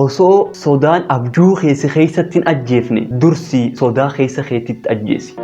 Osoo sodaan abjuu kee si keessatti hin ajjeefne dursii sodaa keessa keetitti ajjeesi.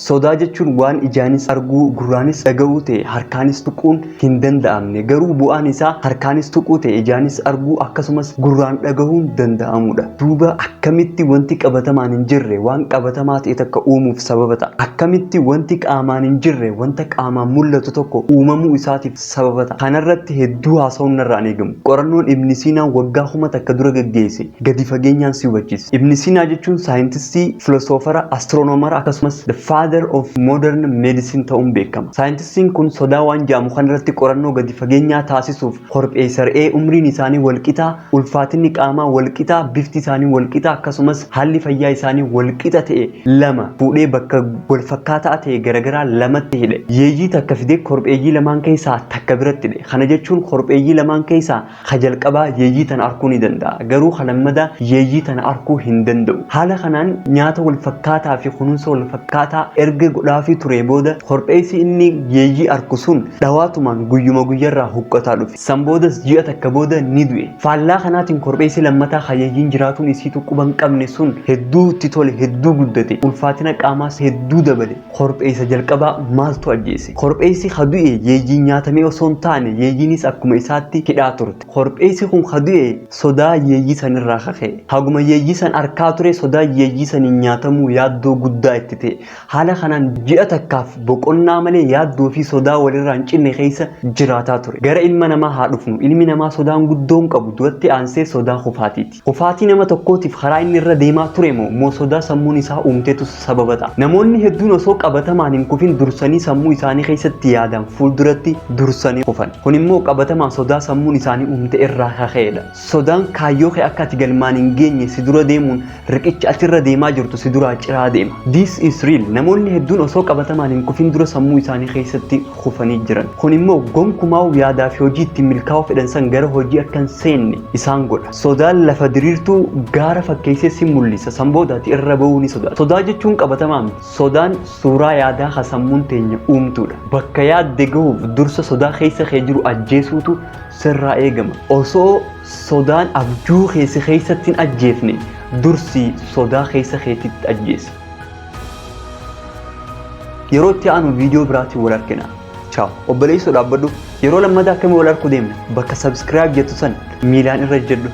Sodaa jechuun waan ijaanis arguu, gurraanis dhaga'uu ta'e harkaanis tuquun hin danda'amne. Garuu bu'aan isaa harkaanis tuquu ta'e ijaanis arguu akkasumas gurraan dhagahuun danda'amudha. Duuba akkamitti wanti qabatamaan hin jirre waan qabatamaa ta'e takka uumuuf sababa ta'a? Akkamitti wanti qaamaan hin jirre wanta qaamaan mul'atu tokko uumamuu isaatiif sababa ta'a? Kanarratti hedduu haasa'uun narraa hin eegamu. Qorannoon Ibn Siinaan waggaa 1000 dura gaggeesse gadi fageenyaan si hubachiisa. Ibn Siinaa jechuun saayintistii, filosoofara, astiroonoomara akkasumas the father of modern medicine ta'uun beekama. Saayintistiin kun sodaa waan jedhamu kanarratti qorannoo gadi fageenyaa taasisuuf korpheessa re'ee umriin isaanii walqixaa, ulfaatinni qaamaa walqixaa, bifti isaanii walqixaa akkasumas haalli fayyaa isaanii walqixa ta'e lama fuudhee bakka walfakkaataa ta'e garagaraa lamatti hidhe. Yeeyyii takka fidee korpheeyyii lamaan keessaa takka biratti hidhe. Kana jechuun korpheeyyii lamaan keessaa ka jalqabaa yeeyyii tana arkuu ni danda'a. Garuu ka lammadaa yeeyyii tana arkuu hin danda'u. Haala kanaan nyaata wal fakkaataa fi kunuunsa wal fakkaataa erga godhaafii turee booda korpheessi inni yeeyyii arku sun dhawaatumaan guyyuma guyyarraa huqqataa dhufe. San boodas ji'a takka booda ni du'e. Faallaa kanaatiin korpheessi lammataa ka yeeyyiin jiraatuun isiitu quba hin qabne sun hedduu itti tole, hedduu guddate. Ulfaatina qaamaas hedduu dabale. Korpheessa jalqabaa maaltu ajjeese? Korpheessi ka du'e yeeyyiin nyaatamee osoo hin taane yeeyyiinis akkuma isaatti hidhaa turte. Korpheessi kun ka du'e sodaa yeeyyii sanirraa ka ka'e. Haguma yeeyyii san arkaa ture sodaa yeeyyii saniin nyaatamuu yaaddoo guddaa itti ta'e. Haala kanaan ji'a takkaaf boqonnaa malee yaaddoo fi sodaa walirraa hin cinne keessa jiraataa ture. Gara ilma namaa haa dhufnu. Ilmi namaa sodaan guddoon qabu du'atti aansee sodaa kufaatiiti. Kufaatii nama tokkootiif karaa inni irra deemaa ture moo moo sodaa sammuun isaa uumtetu sababa ta'a? Namoonni hedduun osoo qabatamaan hin kufin dursanii sammuu isaanii keessatti yaadaan fuulduratti dursanii kufan. Kun immoo qabatamaan sodaa sammuun isaanii uumte irraa ka ka'edha. Sodaan kaayyoo kee akka ati galmaan hin geenye si dura deemuun riqicha ati irra deemaa jirtu si duraa ciraa deema. This is real. Namoonni hedduun osoo qabatamaan hin kufin dura sammuu isaanii keessatti kufanii jiran. Kun immoo gonkumaa'uu yaadaa fi hojii ittiin milkaa'uu fedhan san gara hojii akka hin seenne isaan godha. Sodaan lafa diriirtuu gaara fakkeessee si mul'isa. San booda ati irra ba'uu ni sodaata. Sodaa jechuun qabatamaa miti. Sodaan suuraa yaadaa ka sammuun teenya uumtuudha. Bakka yaadde gahuuf dursa sodaa keessa kee jiru ajjeesuutu sirraa eegama. Osoo sodaan abjuu kee si keessatti hin ajjeefne dursii sodaa keessa keetitti ajjeesi. Yeroo itti aanu viidiyoo biraatiin wal argina. Chaaw. Obboleessoo dhaabbadhu. Yeroo lammataa akkamii wal arguu deemna? Bakka subscribe jettu san miilaan irra jedhu.